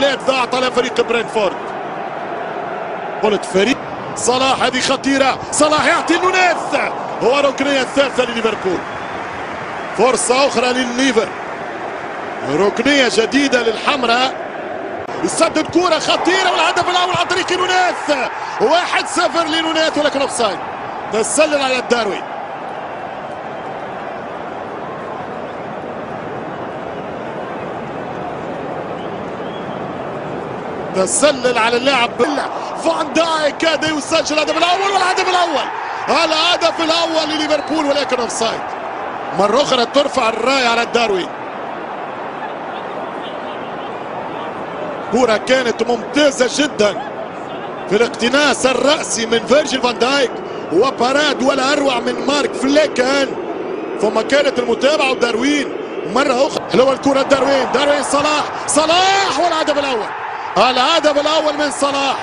محاولات ضاعت على فريق برينفورد. قلت فريق صلاح، هذه خطيرة، صلاح يعطي نونيز، هو ركنية الثالثة لليفربول. فرصة أخرى للليفر، ركنية جديدة للحمراء. يسدد كرة خطيرة والهدف الأول عن طريق نونيز، 1-0 لنونيز ولكن offside، تسلل على داروين. تسلل على اللاعب فان دايك، كاد يسجل الهدف الأول والهدف الأول، الهدف الأول لليفربول ولكن offside. مرة أخرى ترفع الراية على داروين. كرة كانت ممتازة جدا في الاقتناص الرأسي من فيرجيل فان دايك، و parade ولا أروع من مارك فليكن، ثم كانت المتابعة وداروين مرة أخرى. حلوة الكرة داروين، داروين صلاح، صلاح والهدف الأول، الهدف الأول من صلاح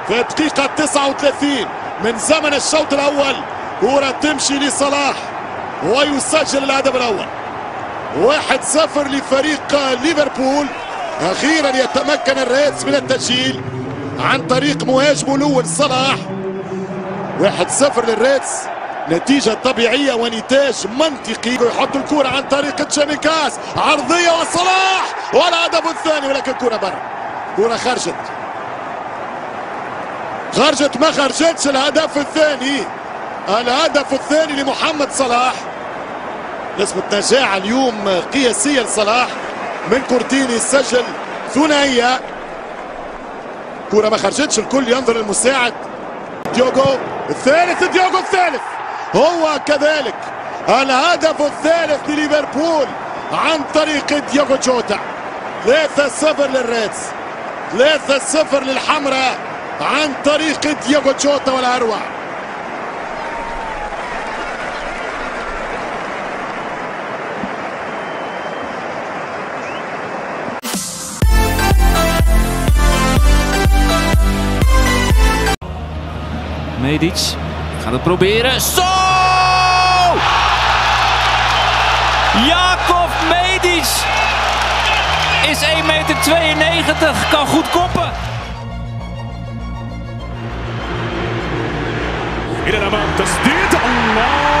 في الدقيقة 39 من زمن الشوط الأول. كرة تمشي لصلاح ويسجل الهدف الأول، 1-0 لفريق ليفربول. أخيرا يتمكن الريدز من التسجيل عن طريق مهاجمه الأول صلاح. 1-0 للريدز، نتيجة طبيعية ونتاج منطقي. يحط الكرة عن طريق تشاميكاس، عرضية وصلاح والهدف الثاني ولكن الكرة برا، كرة خرجت، خرجت ما خرجتش. الهدف الثاني، الهدف الثاني لمحمد صلاح. نسبة نجاعة اليوم قياسية لصلاح، من كورتيني يسجل ثنائية. كرة ما خرجتش، الكل ينظر للمساعد. ديوغو الثالث، ديوغو الثالث هو كذلك الهدف الثالث لليفربول عن طريق ديوغو جوتا. 3-0 للريدز، 3-0 للحمراء عن طريق ديوغو جوتا والأروع. Medic gaat het proberen. Zo! Jakov Medic is 1,92 meter, kan goed koppen. إلى الأمام، تسديد، الله!